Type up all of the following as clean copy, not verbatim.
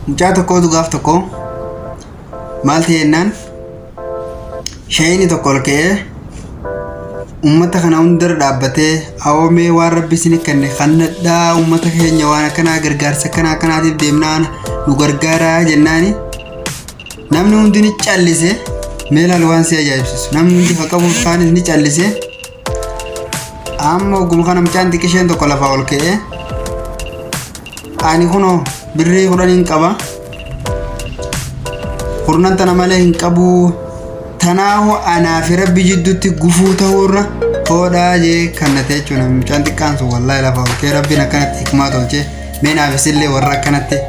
Mucaa tokkootu gaaf tokko maal ta'e jennaan sheeyni tokko ol ka'ee ummata kana hundarra dhaabbatee awoomee waan rabbi isin kenne kannadhaa ummata keenya waan akkanaa gargaarsa akkanaa akkanaatiif deemnaan nu gargaaraa jennaani namni hundi ni callise. Mee laal waan si ajaa'ibsiisu, namni hundi ka qabuuf kaanis ni callise. Amma ogguma kana mucaan xiqqisheen tokko lafaa ol ka'ee, ani kunoo birrii 10n qaba, kurnan tana malee hin qabu, tanaahu anaa fi rabbi jidduutti gufuu ta'uurra hoodhaa jee kannate jechuudha. Mucaan xiqqaan sun wallaahi lafa ol ka'ee rabbiin akkanatti hikmaa tolchee. Mee naafis illee warra akkanatti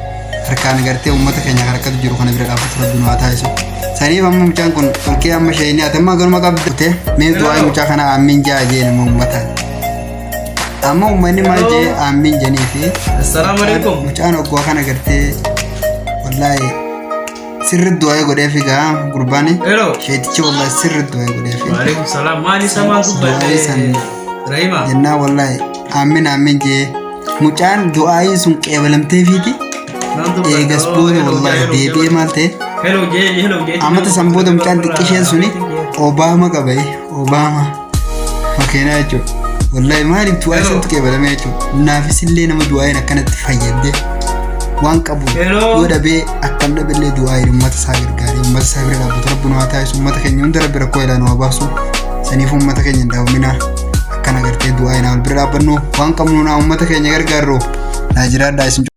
harkaan gartee uummata keenya harkatu jiru kana bira dhaabbatu rabbi nu haa taasisu. Saniif amma mucaan kun ol ka'ee amma shayinii ati amma ganuma qabdu mee du'aa mucaa kana aammiin jaa jee nama uummataan. Amma uummanni maal jee aammiin janii fi Assalaamu alaikum. mucaan oggoo kana gartee wallaahi sirri du'aa godhee fi gaa gurbaani Hello. sheetichi wallaahi sirri du'aa godhee fi Waalaikum salaam. Maali samaa du'aa san dubbadhe? Rahima. jennaa wallaahi aammin aammin jee mucaan du'aa'iin sun qeebalamteefiiti. Naan dubbadhe. Eegas booda wallaahi deebi'ee maal ta'e? Hello jee, hello jee. Amata san booda mucaan xiqqisheen suni Obaama qabe, Obaama makiinaa jechuudha. Wallaahi maaliif du'aa santu qeebalame jechuudha. Naafis illee nama du'aa'iin akkanatti fayyadde waan qabu Hello. yoo dhabee akkam dhabillee du'aa'iin uummata isaa gargaaree uummata isaa bira dhaabbatu rabbi nu haa taasisu. Uummata keenya hunda rabbi rakkoo ilaa nu haa baasu. Saniif uummata keenya hin dhaabamina, akkana gartee du'aa'iin wal bira dhaabbannu, waan qabnu naa uummata keenya gargaarru. Naa jiraadhaa isin.